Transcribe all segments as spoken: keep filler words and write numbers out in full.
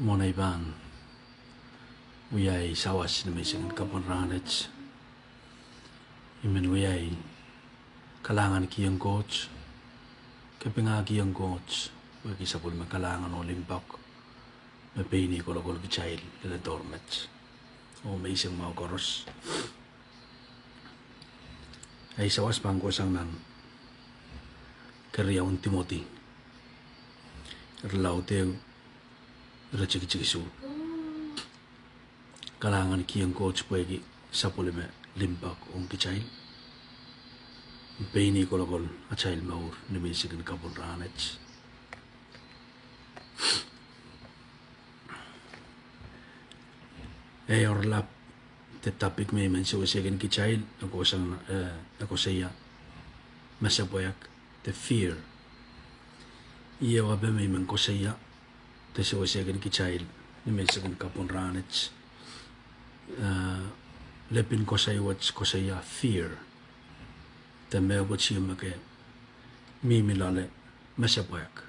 Mwohn ei pahn wiawi sawas ni menseng en kapwun rahnwet, I men wiawi kalahngan kihong Koht, kapinga kihong Koht pwehki sapwellime kalahngan oh limpoak me pein ih kolokol kitail leledohr met oh menseng mwahu koaros. Ei sawas pahn kohsang nan keriaun Timoty, irelaud ehu, iretikitik isuh. Kalahngan kihong Koht pwehki sapwellime limpoak ong kitail, pein ih kolokol atail mour ni menseng en kapwun rahnwet. Ei oaralap de topic me I men sewesehkin kitail, e koasang, eh, e koasoia mesepwehk de fear. Ih ehu ape me I men koasoia de sewesehkin kitail ni menseng en kapwun rahnwet, eh, lepin koasoi wet koasoia fear, de mehkot ieu me ke mihmi loale, mesepwehk.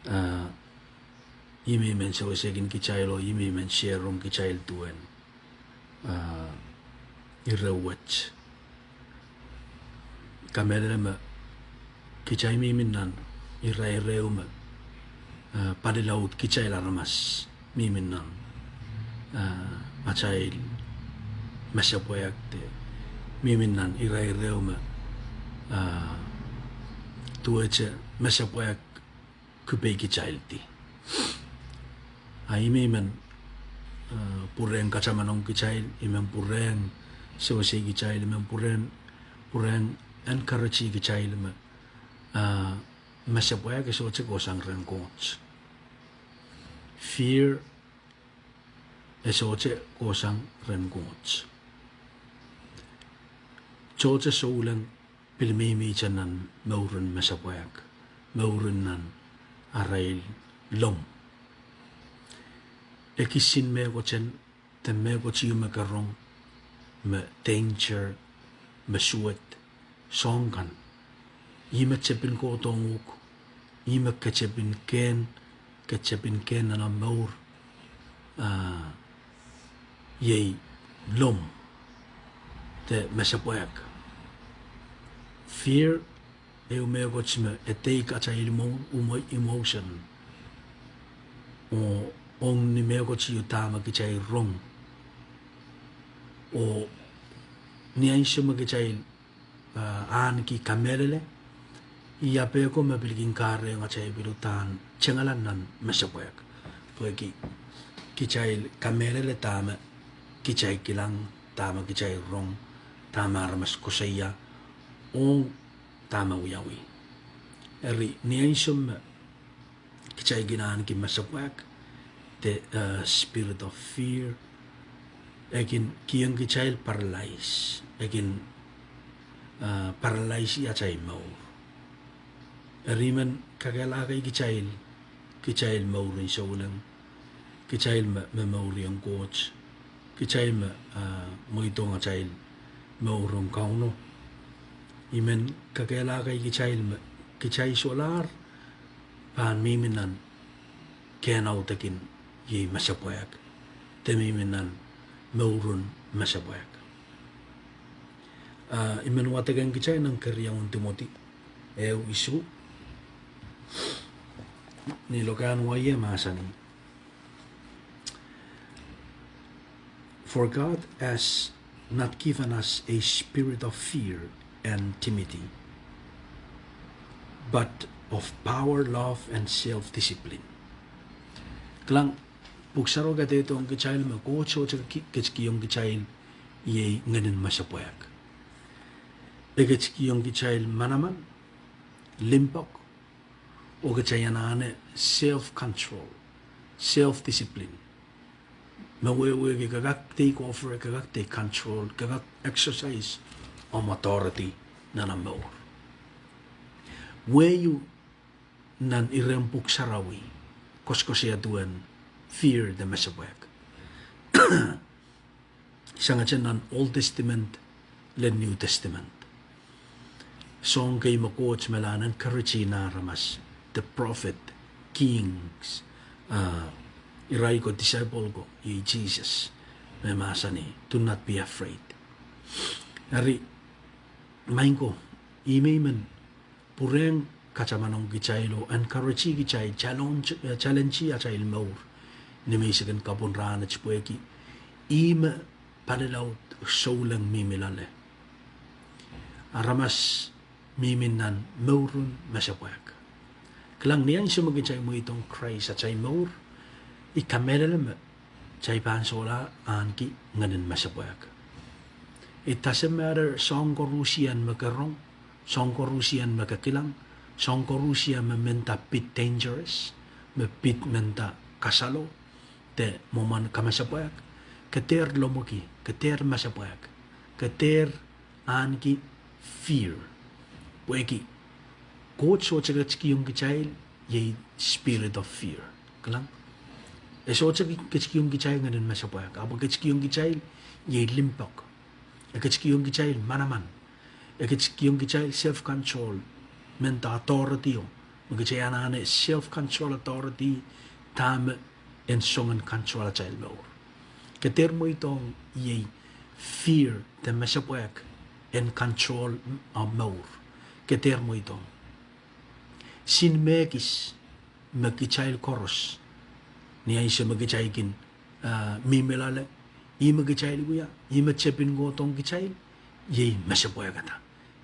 Ah, ih me I men sewesehkin kitail oh ih me I men share ong kitail duwen, ah, ire wet. Kamehlele me kitail mihmi nan irair ehu me, ah, palilaud kitail aramas mihmi nan, ah, atail mesepwehk de mihmi nan irair ehu me, ah, duwehte mesepwehk kupei kitaildi. Ah, ih me I men, ah, pwurehng katamanong kitail, I men pwurehng sewese kitail, I men pwurehng, pwurehng encourage kitail me, ah, mesepwehk e sohte kohsang rehn Koht. Fear e sohte kohsang rehn Koht. Tohto souleng pil mihmihte nan mouren mesepwehk, mouren nan arail lom. E kisin mehkoten, de mehkot ieu me ke rong, me danger, me suwed, soahng kan. Ih me tepin kohdohng uhk, ih me ke tepin kehn, ke tepin kehn nan omw mour, ah, iei lom, de mesepwehk. Fear ehu mehkot me e take atail emo-, emo-, emotion oh ong ni mehkot ieu dahme kitail rong. Oh ni ansou me kitail, ah, ahneki kamehlele, ih ape ko me pil kin kahrehiong atail pil uhdahn tengala nan mesepwehk. Pwehki kitail kamehlele dahme kitail kilang, dahme kitail rong, dahme aramas koasoia, ong dahme wiawi. Eri ni ansou me kitail kin ahneki mesepwehk, de, eh, spirit of fear, e kin kihong kitail paralyze, e kin, eh, paralyze atail mour. Eri I men kakehlakei kitail, kitail mouren souleng, kitail me, me momouriong Koht, kitail me, ah, mweidohng atail mour ong Kauno. I men kakehlakei kitail me kitail solahr pahn mihmi nan kehn audekin iei mesepwehk, de mihmi nan mouren mesepwehk. Ah, I men wadekohng kitail nan keriaun Timoty ehu isuh, ni lokaiahn wai e mahsanih, For God has not given us a spirit of fear and timidity, but of power, love, and self-discipline. Kilang, Pwuhk Sarawi kadehdehiong kitail me Koht sohte ki-, ketikihong kitail iei ngehnin mesepwehk. E ketikihong kitail manaman, limpoak, oh kitail anahne self-control, self-discipline. Me wehwehki ke kak take over, ke kak take control, ke kak exercise omw authority nan omw mour. Wehio nan iren Pwuhk Sarawi koasokoasoia duwen fear de mesepwehk. Sangete nan Old Testament lel New Testament, soahng kei me Koht me lahn encourage nah aramas, the prophet, kings, Ah, irail ko, disciple ko, iei Sises, me mahsanih, "Do not be afraid." Eri, maing ko, ih me I men pwurehng katamanong kitail oh encourage kitail, challenge, eh, challenge atail mour ni menseng en kapwung rahnwet pwehki ih me palilaud souleng mihmi loale. Aramas mihmi nan mouren mesepwehk. Kilang, ni ansou me kitail mweidohng Krais atail mour, I kamehlele me kitail pahn solahr ahneki ngehnin mesepwehk. It doesn't matter soahng koarusie me ke rong, soahng koarusie me ke kilang, soahng koarusie me menda pid dangerous, me pid menda kasalo, de mwomwen kamesepwehk, ke dehr lomwiki, ke dehr mesepwehk, ke dehr ahneki fear. Pwehki Koht sohte ketikihong kitail iei spirit of fear. Kilang? E sohte ketikihong kitail ngehnin mesepwehk, ahpw e ketikihong kitail iei limpoak. E ketikihong kitail manaman. E ketikihong kitail self-control, menda authority o. Me kitail anahne self-control, authority, dahme en songen control atail mour. Ke dehr mweidohng iei fear de mesepwehk en control, ah, mour. Ke dehr mweidohng. Sin mehkis me kitail koaros, ni ansou me kitail kin, ah, mihmi loale, ih me kitail wia, ih me tepin kohdohng kitail, iei mesepwehkada.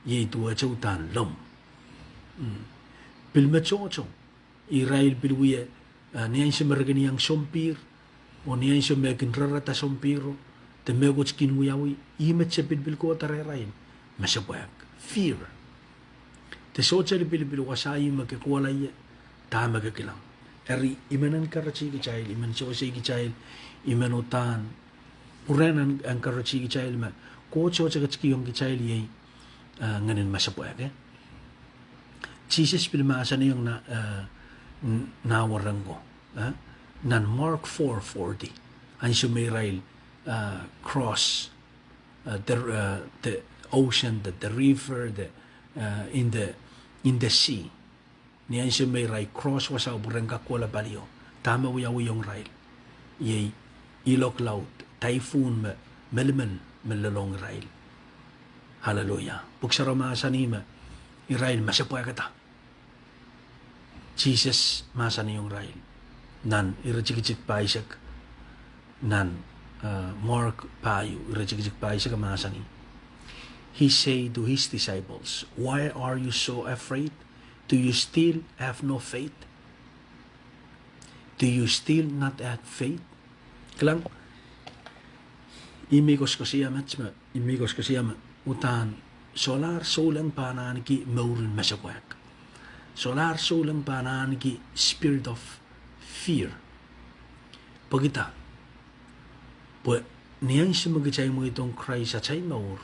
Iei duwehte uhdahn lom. Mm. Pil me tohto, irail pil wia, ah, ni ansou me re kin iang sompihr, oh ni ansou me kin rerada sompihr o, de mehkot kin wiawi, ih me tepin pil kohda rehrail, mesepwehk, fear. De sohte lipilipil wasa ih me ke kohla ie, dahme ke kilang. Eri I men encourage kitail, I men sewese kitail, I men uhdahn pwurehng en-, encourage kitail me Koht sohte ketikihong kitail iei, ah, ngehnin mesepwehk, eh. Sises pil mahsanihong nah, ah, n-, nah wahnpoaron ko, eh, nan Mark four forty. Ansou me irail, ah, cross, ah, the, ah, the ocean, the, the river, the, ah, in the, in the sea. Ni ansou me irail cross wasao pwurehng kak kohla palio, dahme wiawihong irail? Iei ilok laud, typhoon me melimel me lelohng irail. Hallelujah. Pwuhk Sarawi mahsanih me irail mesepwehkada. Sises mahsanihong irail nan iretikitik pahisek, nan, ah, Mark pahieu, iretikitik pahisek e mahsanih, He said to his disciples, "Why are you so afraid? Do you still have no faith? Do you still not have faith?" Kilang, I men koasoakoasoia met me, I men koasoakoasoia me uhdahn solahr souleng pahn ahneki mouren mesepwehk. Solahr souleng pahn ahneki spirit of fear. Pwehki dah? Pwe ni ansou me kitail mweidohng Krais atail mour,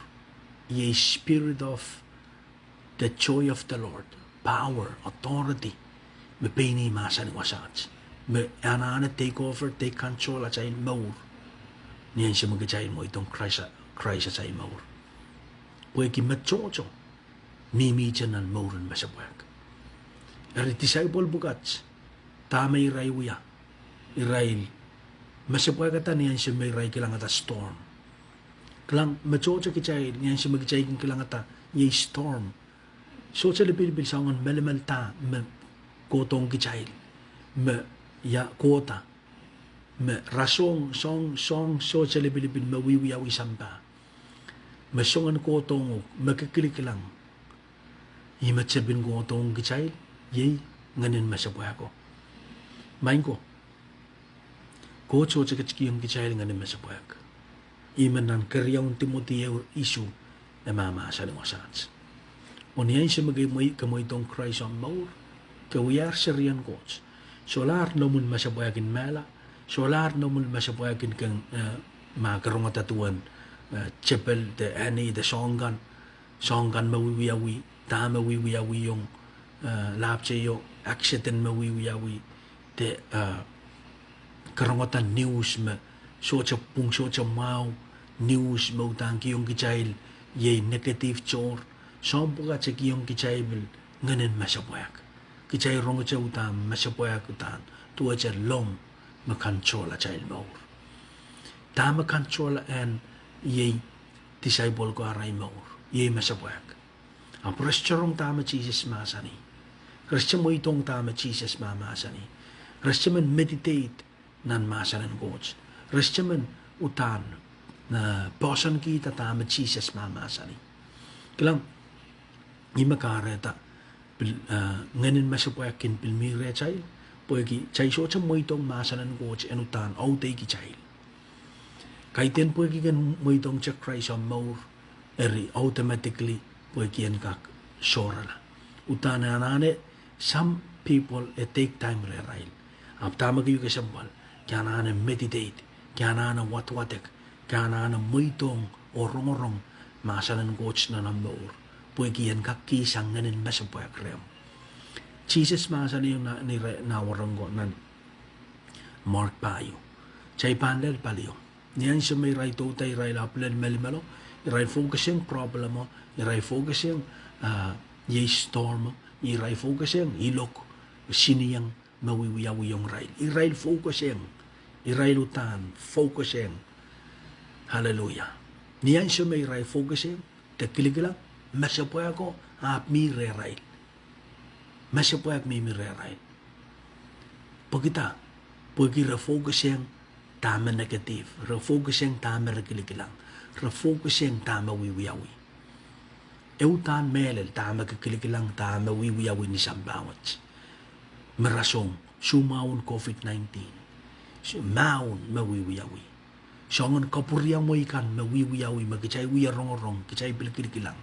iei spirit of the joy of the Lord, power, authority, me pein ih mahsanih wasaht, me anahne take over, take control atail mour. Ni ansou me kitail mweidohng Krais, Krais atail mour. Pwehki me tohto mihmihte nan mouren mesepwehk. Eri disciple pwukat, dahme irail wia? Irail mesepwehkada ni ansou me irail kilangada storm. Kilang, me tohto kitail, ni ansou me kitail kin kilangada iei storm, sohte lipilipil soangen melimel da me kohdohng kitail, me ia kohda, me rasehng soahng, soahng sohte lipilipil me wiewiawi sampah, me soangen kohdohng uhk, me kikilikilang. Ih me tepin kohdohng kitail, iei ngehnin mesepwehko. Maing ko, Koht sohte ketikihong kitail ngehnin mesepwehk. Ih me nan keriaun Timoty ehu isuh e mahmahsanih wasaht. Oh ni ansou me ke mwei-, ke mweidohng Krais omw mour, ke wiahier serien Koht. Solahr noumw en mesepwehk en mehla, solahr noumw en mesepwehk en kin, eh, ma ke rongada duwen, eh, tepel de eni de soahng kan, soahng kan me wiewiawi, dahme wiewiawiong, eh, lahpw teio, accident me wiewiawi, de, eh, ke rongada news me sohte pwung, sohte mwahu, news me uhdahn kihong kitail iei negative tohr, soahng pwukat e kihong kitail pil ngehnin mesepwehk. Kitail rongete uhdahn mesepwehk uhdahn, duwehte lomw me control atail mour. Dahme control en iei disciple ko arail mour, iei mesepwehk. Ahpw re sohte rong dahme Sises mahsanih. Re sohte mweidohng dahme Sises mahmahsanih. Re sohte men meditate nan mahsen en Koht. Re sohte men uhdahn, eh, poahsoankihda dahme Sises mahmahsanih. Kilang, ih me kahrehda pil, eh, ngehn en mesepwehk kin pil mi rehtail, pwehki kitail sohte mweidohng mahsen en Koht en uhdahn audeikitail. Kaidehn pwehki ke mweidohngte Krais omw mour, eri automatically pwehki en kak sohrala. Uhdahn anahne, some people e take time rehrail. Ahpw dahme keieu kesempwal, ke anahne meditate, ke anahne wadwadek, ke anahne mweidohng oh rongorong mahsen en Koht nan omw mour, pwehki en kak kihsang ngehn en mesepwehk rehmw. Sises mahsanihong nan, nan wahnpoaron ko nan Mark pahieu, kitail pahn lel palio. Ni ansou me irail douda irail ahpw lel melimelo, irail focusing problem o, irail focusing, ah, iei storm o, irail focusing ilok, sinieng me wiewiawiong irail. Irail focusing, irail uhdahn focusing. Hallelujah. Ni ansou me irail focusing, de kilikilang, mesepwehk ko ahpw mi rehrail. Mesepwehk mihmi rehrail. Pwehki dah? Pwehki re focusing dahme negative, re focusing dahme re kilikilang, re focusing dahme wiewiawi. E uhdahn mehlel dahme ke kilikilang, dahme wiewiawi ni sampah wet. Me rasehng, soh, mahwen COVID nineteen. Soh, mahwen me wiewiawi. Soangen kapwuriamwei kan me wiewiawi me kitail wie rongorong, kitail pil kilikilang.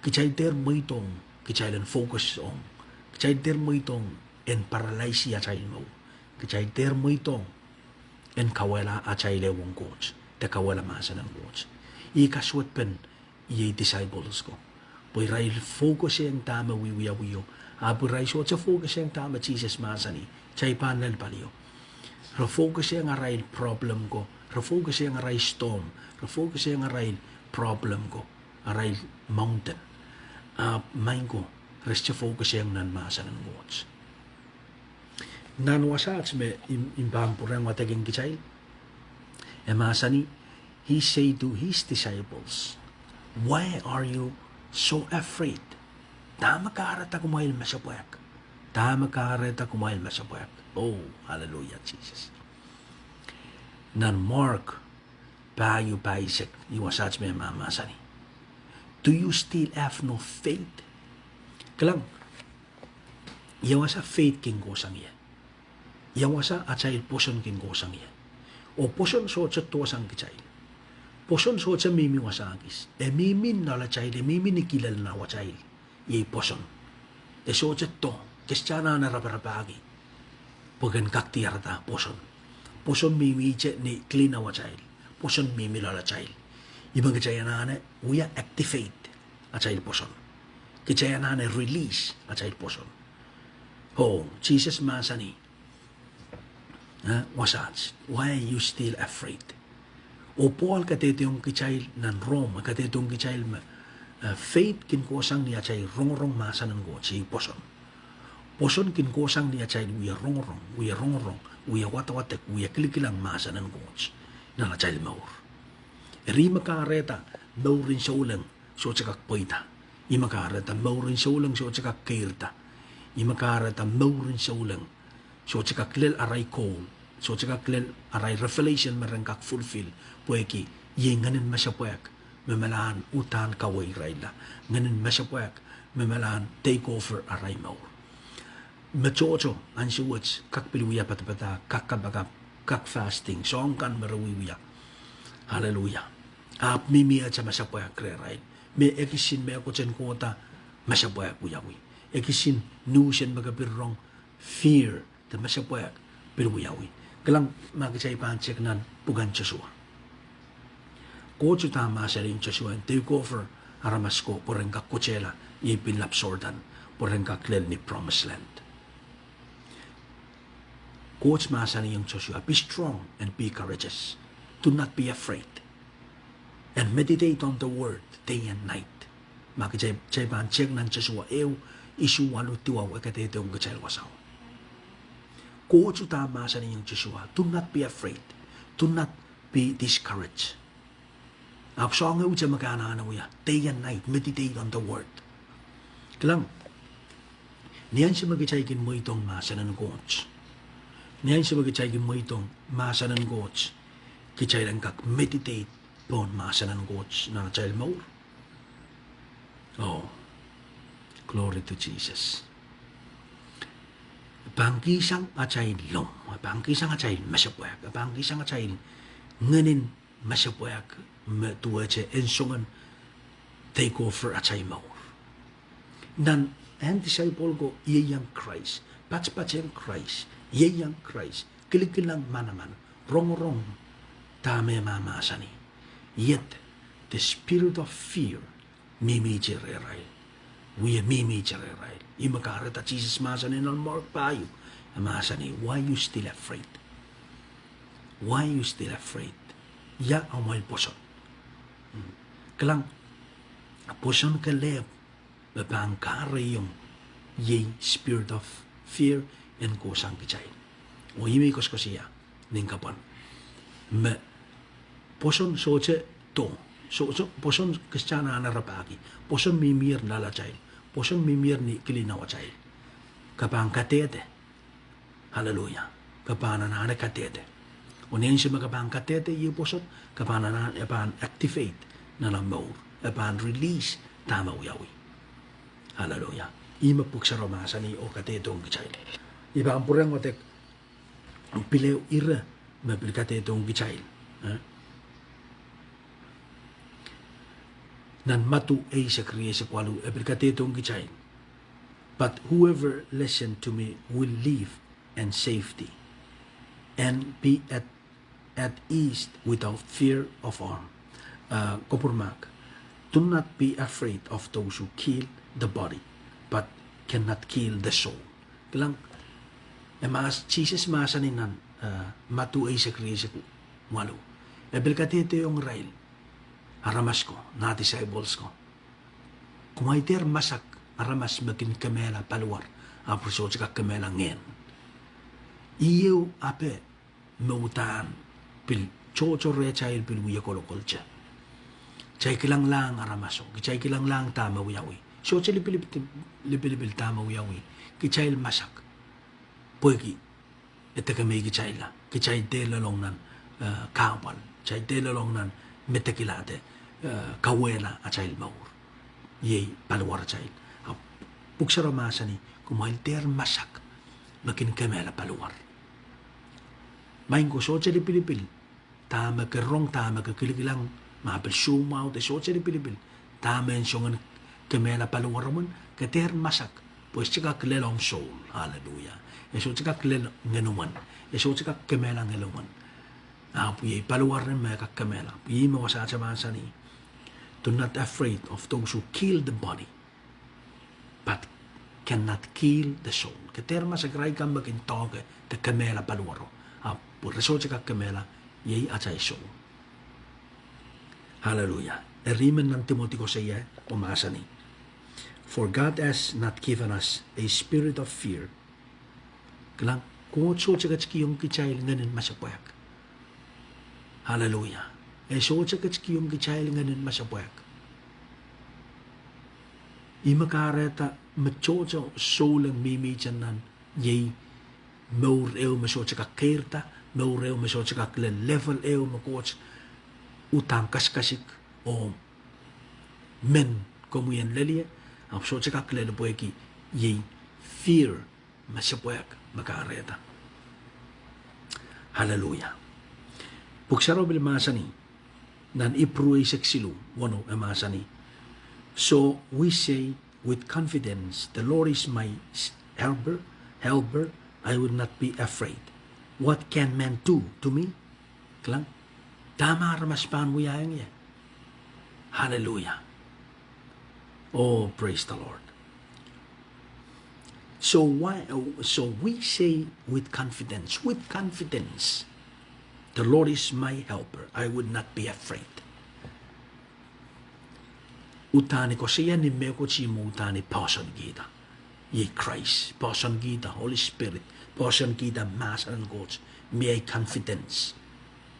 Kitail dehr mweidohng, kitail en focus ong. Kitail dehr mweidohng en paralyse atail mour. Kitail dehr mweidohng en kauwehla atail ehu ong Koht, de kauwehla mahsen en Koht. Ih kasuwedpen iei disciples ko. Pwe irail focusing dahme wiewiawio, ahpw irail sohte focusing dahme Sises mahsanih, kitail pahn lel palio. Re focusing arail problem ko, re focusing arail storm, re focusing arail problem ko, arail mountain. Ahpw maing ko, re sohte focusing nan mahsen en Koht. Nan wasaht me I, I pahn pwurehng wadekiong kitail, e mahsanih, he say to his disciples, why are you so afraid? Dahme kahrehda kumwail mesepwehk? Dahme kahrehda kumwail mesepwehk? Oh, hallelujah, Sises. Nan Mark pahieu pahisek, ih wasaht me e mahmahsanih, do you still have no faith? Kilang, ia wasa faith kin kohsang ie? Ia wasa atail pwoson kin kohsang ie? Oh pwoson sohte dohsang kitail. Pwoson sohte mihmi wasa kis. E mihmi loalatail, e mihmi ni kilel nan atail. Iei pwoson. E sohte doh, ke sohte anahne raparapahki pwe ken kak diarada pwoson. Pwoson mihmi ihte ni kilin nan atail. Pwoson mihmi loalatail. Ih me kitail anahne wia activate atail pwoson. Kitail anahne release atail pwoson. Oh, Sises mahsanih, wasaht, why are you still afraid? Oh Pohl kadehdehiong kitail nan Rom, kadehdehiong kitail me faith kin kohsang ni atail rongorong mahsen en Koht, iei pwoson. Pwoson kin kohsang ni atail wie rongorong, wie rongorong, wie wadawadek, wie kilikilang mahsen en Koht nan atail mour. Eri ih me kahrehda mour en souleng sohte kak pweida. Ih me kahrehda mour en souleng sohte kak keirda. Ih me kahrehda mour en souleng sohte kak lel arail goal, sohte kak lel arail revelation me ren kak fulfill, pwehki iei ngehn en mesepwehk me malahn uhdahn kaweirailla, ngehn en mesepwehk me malahn take over arail mour. Me tohto ansou wet kak pil wia padapadahk, kak kapakap, kak fasting, soahng kan me re wiewia. Hallelujah. Ahpw mihmihte mesepwehk rehrail. Me e kisin mehkot en kohda, mesepwehk wiawi. E kisin news en me ke pil rong, fear, de mesepwehk pil wiawi. Kilang, ma kitail pahn check nan pwuken Sosua, Koht uhdahn mahsanihong Sosua en take over aramas ko pwe ren kak kotehla iei pillap Sordan, pwe ren kak lel ni promised land. Koht mahsanihong Sosua, be strong and be courageous. Do not be afraid. And meditate on the word day and night. Ma kitail, kitail pahn check nan Sosua ehu, Isuh waluh duwau e kadehdehiong kitail wasao. Koht uhdahn mahsanihong Joshua, do not be afraid. Do not be discouraged. Ahpw soangen uhte me ke anahne wia, day and night, meditate on the word. Kilang, ni ansou me kitail kin mweidohng mahsen en Koht, ni ansou me kitail kin mweidohng mahsen en Koht, kitail en kak meditate pohn mahsen en Koht nan atail mour. Oh, glory to Jesus. E pahn kihsang atail loang, e pahn kihsang atail mesepwehk, e pahn kihsang atail ngehnin mesepwehk me duwehte en soangen take over atail mour. Nan, en disciple ko ieiang Krais, patpaten Krais, ieiang Krais, kilikilang manaman, rongorong dahme e mahmahsanih. Yet, the spirit of fear mihmihte rehrail. Wie mihmihte rehrail. Ih me kahrehda Sises mahsanih nan Mark pahieu, e mahsanih, why you still afraid? Why you still afraid? Ia amwail pwoson? Kilang, pwoson kelehpw me pahn kahrehiong iei spirit of fear en kohsang kitail. Oh ih me I koasoakoasoia nin kapwan me pwoson sohte doh, soh, soh, pwoson kitail anahne rapahki, pwoson mihmier loalatail, pwoson mihmier ni kilin awatail. Ke pahn kadehde. Hallelujah. Ke pahn anahne kadehde. Oh ni ansou me ke pahn kadehde iei pwoson, ke pahn anahne, e pahn activate nan omw mour, e pahn release dahme wiawi. Hallelujah. Ih me Pwuhk Sarawi mahsanih oh kadehdehiong kitail. I pahn pwurehng wadek pil ehu ire me pil kadehdehiong kitail. Nan Madiu eisek, rieisek waluh, e pil kadehdehiong kitail, but whoever listen to me will live in safety and be at, at ease without fear of harm. Kupwurmahk, do not be afraid of those who kill the body but cannot kill the soul. Kilang, e mahs, Sises mahsanih nan Madiu eisek, rieisek waluh, e pil kadehdehiong irail aramas ko, nan disciples ko, kumwail dehr masak aramas me kin kemehla paliwar ahpw re sohte kak kemehla ngehn. Ih ehu ape me uhdahn pil tohto rehtail pil wie kolokolte. Kitail kilanglahng aramaso, kitail kilanglahng dahme wiawi, sohte lipilipil, lipilipil dahme wiawi, kitail masak pwehki e deke mei kitailla, kitail dehr lelohng nan kahpwal, kitail dehr lelohng nan medekilahte kauwehla atail mour, iei paliwaratail. Ahpw Pwuhk Sarawi mahsanih, kumwail dehr masak me kin kemehla paliwar. Maing ko, sohte lipilipil dahme ke rong, dahme ke kilikilang, ma pil soumwahu de sohte lipilipil dahme en soangen kemehla paliwaromwen, ke dehr masak pwe e sohte kak lel omw soul. Hallelujah. E sohte kak lel ngenomwen, e sohte kak kemehla ngenomwen. Ahpw iei paliwar me e kak kemehla. Ih me wasahte mahsanih, do not afraid of those who kill the body but cannot kill the soul. Ke dehr masak irail kan me kin doahke de kemehla paliwaro, ahpw re sohte kak kemehla iei atail soul. Hallelujah. Eri me nan Timoty koasoia, oh mahsanih, for God has not given us a spirit of fear. Kilang, Koht sohte ketikihong kitail ngehnin mesepwehk. Hallelujah. E sohte ketikihong kitail ngehnin mesepwehk. Ih me kahrehda me tohto souleng mihmihte nan iei mour ehu me sohte kak keirda, mour ehu me sohte kak lel level ehu me Koht uhdahn kasikasik oh men komwi en lelie, ahpw sohte kak lel pwehki iei fear, mesepwehk me kahrehda. Hallelujah. Pwuhk Sarawi pil mahsanih nan Ipru eisek siluh, weneu, e mahsanih, so we say with confidence, the Lord is my helper, helper, I will not be afraid. What can man do to me? Kilang, dahme aramas pahn wiahiong ie? Hallelujah. Oh, praise the Lord. So why, so we say with confidence, with confidence, the Lord is my helper, I would not be afraid. Uhdahn I koasoia ni mehkot me uhdahn I poahsoankihda. Iei Krais, poahsoankihda Holy Spirit, poahsoankihda mahsen en Koht, mie confidence.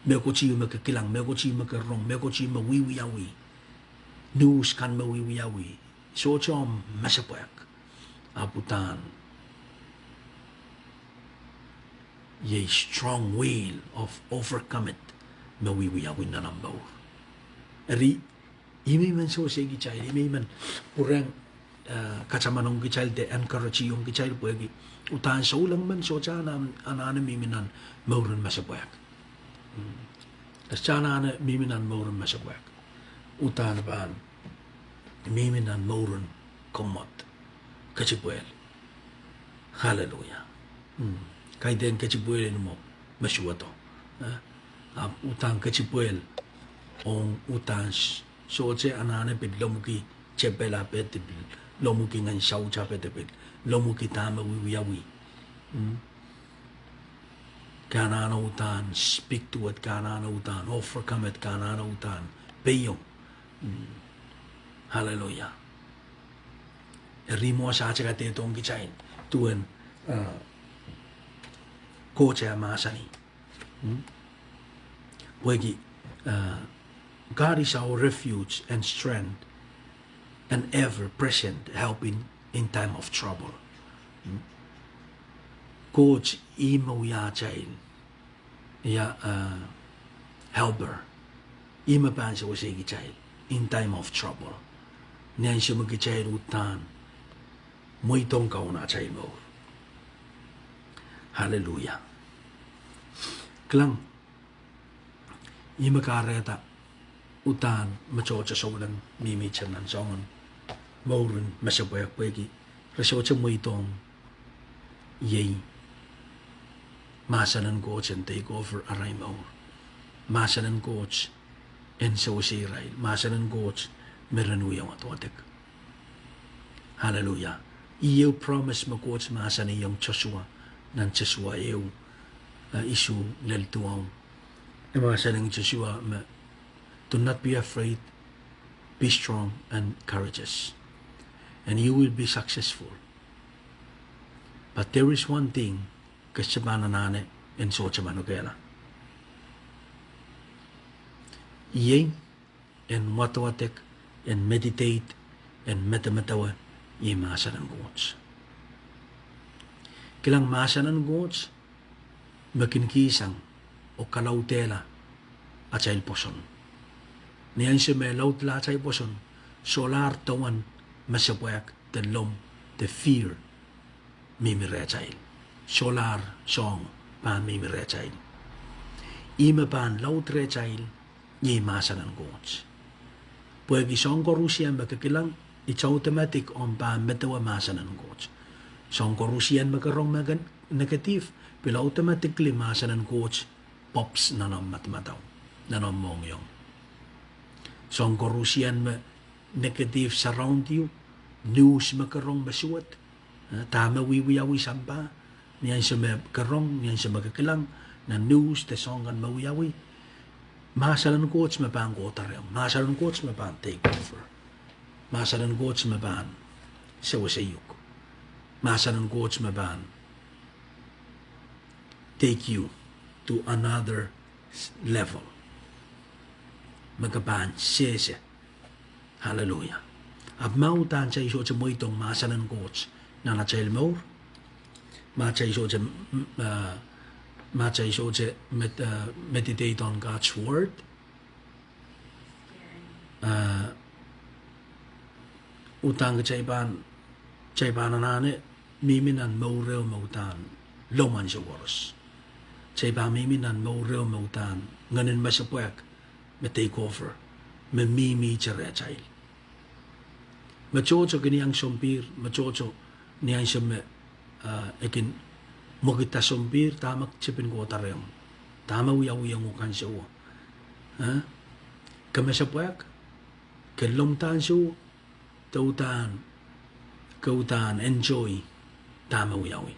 Mehkot ieu me ke kilang, mehkot ieu me ke rong, mehkot ieu me wiewiawi. Nuhs kan me wiewiawi. Sohte omw mesepwehk. Ahpw uhdahn iei strong will of overcome it me wiewiawi nan omw mour. Eri, ih me I men sewese kitail, ih me I men pwurehng, eh, katamanong kitail de encourage ong kitail pwehki uhdahn souleng men sohte anahne mihmi nan mouren mesepwehk. Hmm. Sohte anahne mihmi nan mouren mesepwehk. Uhdahn pahn mihmi nan mouren kommot. Ketipwel. Hallelujah. Hmm. Kaidehn ketipwel en mwo me suwedo. Eh? Ahpw uhdahn ketipwel ong uhdahn s-, sohte anahne pil lomwki tepel ape de pil lomwki ngehn saut ape de pil lomwki dahme wiewiawi. Hmm. Ke anahne uhdahn speak to it, ke anahne uhdahn overcome it, ke anahne uhdahn peiong. Hmm. Hallelujah. Eri mwo sahtaka de dong kitail duwen, uh, Koht eh mahsanih. Hmm? Pwehki, uh, God is our refuge and strength, an ever-present help in, in time of trouble. Hmm? Koht ih me wia atail, ia, uh, helper. Ih me pahn sewese kitail in time of trouble. Ni ansou me kitail uhdahn mweidohng Kaun atail mour. Hallelujah. Kilang, ih me kahrehda uhdahn me tohto souleng mihmihte nan soangen mouren mesepwehk pwehki re sohte mweidohng iei mahsen en Koht en take over arail mour. Mahsen en Koht en sewese irail. Mahsen en Koht me ren wia wadwadek. Hallelujah. Iei ehu promise me Koht mahsanihong Sosua, nan Sosua ehu, eh, isuh lel duwau. E mahsanihong Sosua me, "Do not be afraid, be strong and courageous, and you will be successful. But there is one thing, ke sohte pahn anahne en sohte manokehla. Iei en wadwadek, en meditate, en medemedewe, iei mahsen en Koht." Kilang, mahsen en Koht me kin kihsang oh kalaudehla atail pwoson. Ni ansou me laudla atail pwoson, solahr duwen mesepwehk de lomw de fear mihmi rehtail. Solahr soahng pahn mihmi rehtail. Ih me pahn laud rehtail, iei mahsen en Koht. Pwehki soahng koarusie me ke kilang, it's automatic omw pahn medewe mahsen en Koht. Soahng koarusie me ke rong me ke negative, pil automatically mahsen en Koht pops nan omw madamadau, nan omw mohngiong. Soahng koarusie me negative surround you, news me ke rong me suwed, eh, dahme wiewiawi sampah, ni ansou me ke rong, ni ansou me ke kilang, nan news de soahng kan me wiawi, mahsen en Koht me pahn kohdareomw, mahsen en Koht me pahn take over. Mahsen en Koht me pahn sewese uhk. Mahsen en Koht me pahn take you to another level. Me ke pahn sehse. Hallelujah. Ahpw ma uhdahn kitail sohte mweidohng mahsen en Koht nan atail mour, ma kitail sohte, mm, uh, ma kitail sohte med-, uh, meditate on God's word, uh, uhdahn kitail pahn, kitail pahn anahne mihmi nan mour ehu me uhdahn lomw ansou koaros. Kitail pahn mihmi nan mour ehu me uhdahn ngehnin mesepwehk me take over, me mihmihte rehtail. Me tohto kin iang sompir, me tohto ni ansou me, uh, e kin mwekidda sompir, dahme tepin kohdareomw, dahme wiawihong uhk ansouo. Uh, ke mesepwehk, ke lomw ansouo, de uhdahn, ke uhdahn enjoy dahme wiawi.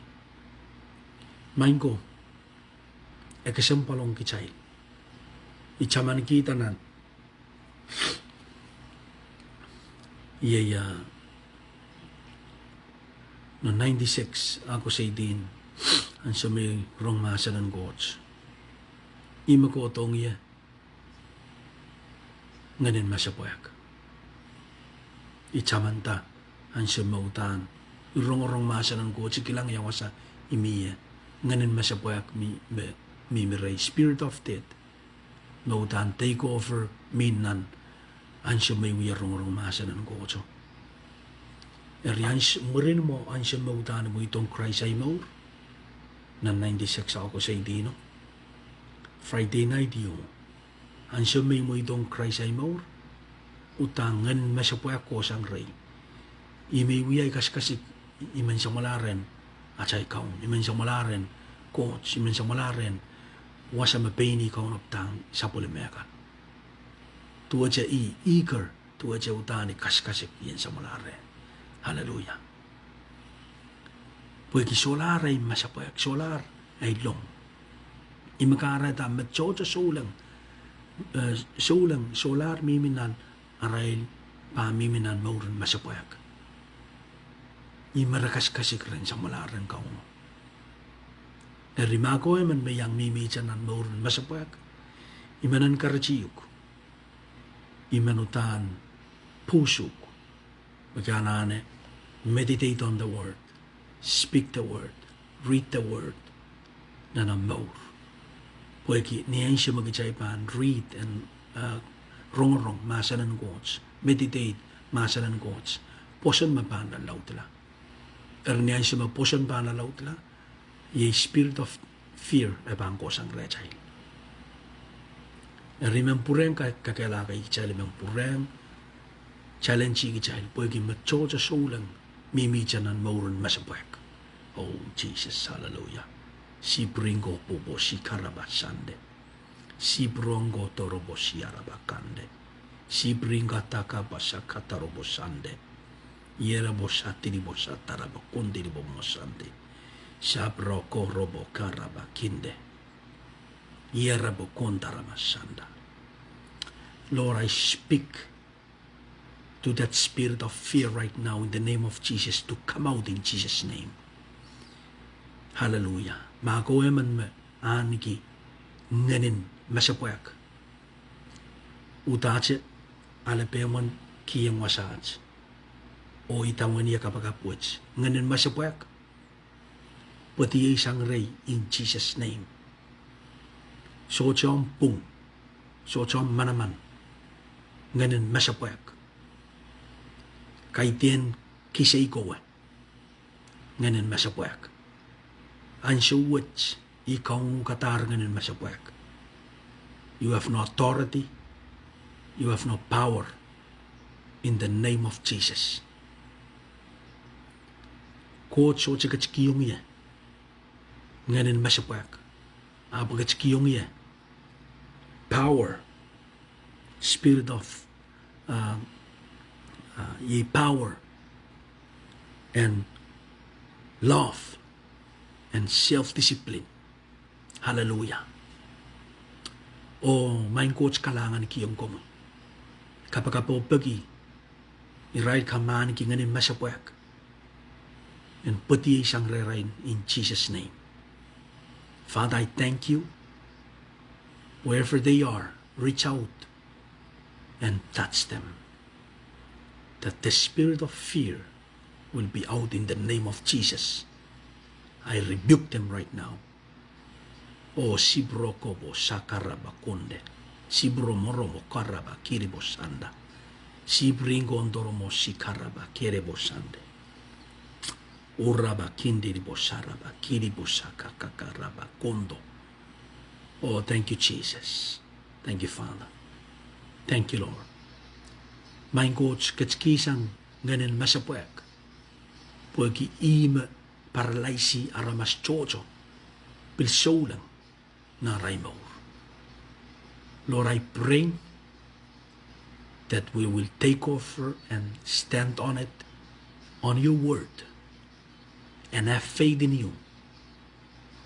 Maing ko, e kesempwal ong kitail. I tamankihda nan, iei, uh, Nan ninety-six, ako seitin, ansou me I rong mahsen en Koht, ih me kohdohng ie ngehn en mesepwehk. I tamanda ansou me udahn I rongorong mahsen en Koht, I kilang ia wasa I mie, ngehn en mesepwehk mi, me, mihmi rehi, spirit of death. Me udahn take over mi nan ansou me I wie rongorong mahsen en Koht. Eri ans-, mwurin mwo ansou me udahn I mweidohng Krais ahi mour, nan ninety-six, ako seitino, Friday night ieu, ansou me I mweidohng Krais ahi mour, udahn ngehn en mesepwehk kohsang rehi. Ih me I wia, I kasikasik, I men samwalahng rehn atail Kaun, I men samwalahng rehn Koht, I men samwalahng rehn wasa me pein I kaunopada sapwellime kan. Duwehte I eager, duwehte udahn I kasikasik I en samwalahng reh. Hallelujah. Pwehki solahr ahi mesepwehk, solahr ahi lomw. Ih me kahrehda me tohto souleng, eh, souleng, solahr mihmi nan arail, pahn mihmi nan mour en mesepwehk. Ih me re kasikasik ren samwalahng rehn Kauno. Eri ma ke emen me iang mihmihte nan mour en mesepwehk, I men encourage uhk, I men udahn push uhk, me ke anahne meditate on the word, speak the word, read the word nan omw mour. Pwehki ni ansou me kitail pahn read en, uh, rongorong mahsen en Koht, meditate mahsen en Koht, pwoson me pahn lalaudla. Eri ni ansou me pwoson pahn lalaudla, iei spirit of fear e pahn kohsang rehtail. Eri I men pwurehng ka-, kakehlaka kitail, I men pwurehng challenge kitail, pwehki me tohto souleng mihmihte nan mour en mesepwehk. Oh, Jesus, hallelujah. Sipring ko pwopwo sikaraba sande. Sipwrong ko doropo siaraba kande. Sipring ka dakapa sa kadaropo sande. Ierepo sa dilipo sa daraba kondilipo mwo sande. Sapwroko ropo karaba kinde. Ierepo kondarama sanda. Lord, I speak to that spirit of fear right now in the name of Jesus to come out in Jesus' name. Hallelujah. Ma ke emen me ahneki ngehn en mesepwehk, udahte ale pehmwen kihong wasaht oh idawehn ie kapakap wet, ngehn en mesepwehk, pwediei sang rehi in Jesus' name. Sohte omw pwung, sohte omw manaman, ngehn en mesepwehk, kaidehn kisei kowe, ngehn en mesepwehk. Ansou wet I kaunguhkadahr ngehn en mesepwehk. You have no authority, you have no power in the name of Jesus. Koht sohte ketikihong ie ngehn en mesepwehk, ahpw ketikihong ie power, spirit of, uh, uh, ie power and love and self-discipline. Hallelujah. Oh, maing Koht, kalahngan kihong komwi. Kapakap oh peki irail kan me ahneki ngehn en mesepwehk en pwediei sang rehrail in Jesus' name. Father, I thank you. Wherever they are, reach out and touch them. That the spirit of fear will be out in the name of Jesus. I rebuke them right now. Oh, sipwroko pwo sakaraba konde. Sipwromoromo karaba kiripo sanda. Sipwring ko ondoromo sikaraba kiripo sande. Uraba kindiripo saraba kiripo sakakakaraba kondo. Oh, thank you, Jesus. Thank you, Father. Thank you, Lord. Maing Koht, ketikihsang ngehn en mesepwehk, pwehki ih me paralyse aramas tohto, pil souleng nan arail mour. Lord, I pray that we will take over and stand on it, on your word, and have faith in you,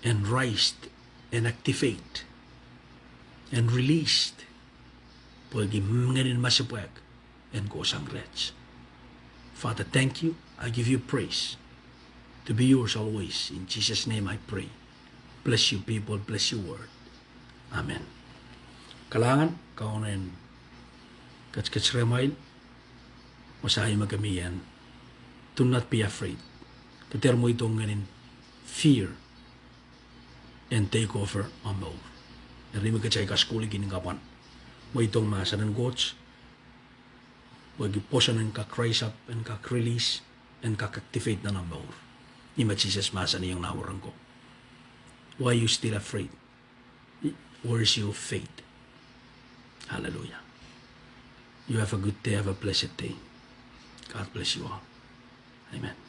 and rise, and activate, and release, pwehki ngehn en mesepwehk en kohsang reht. Father, thank you. I give you praise. to be yours always. In Jesus' name I pray. Bless you, people. Bless you, world. Amen. Kalahngan, Kauno en ketiket rehmwail, oh sahi me ke mih en, do not be afraid. Ke dehr mweidohng ngehn en fear en take over omw mour. Eri me kitail kasukuhlki ni kapwan mweidohng mahsen en Koht, pwehki portion en kak rise up, en kak release, en kak activate nan omw mour. Ih me Sises mahsanihong nan weren ko. Why you still afraid? Where is your faith? Hallelujah. You have a good day, have a blessed day. God bless you all. Amen.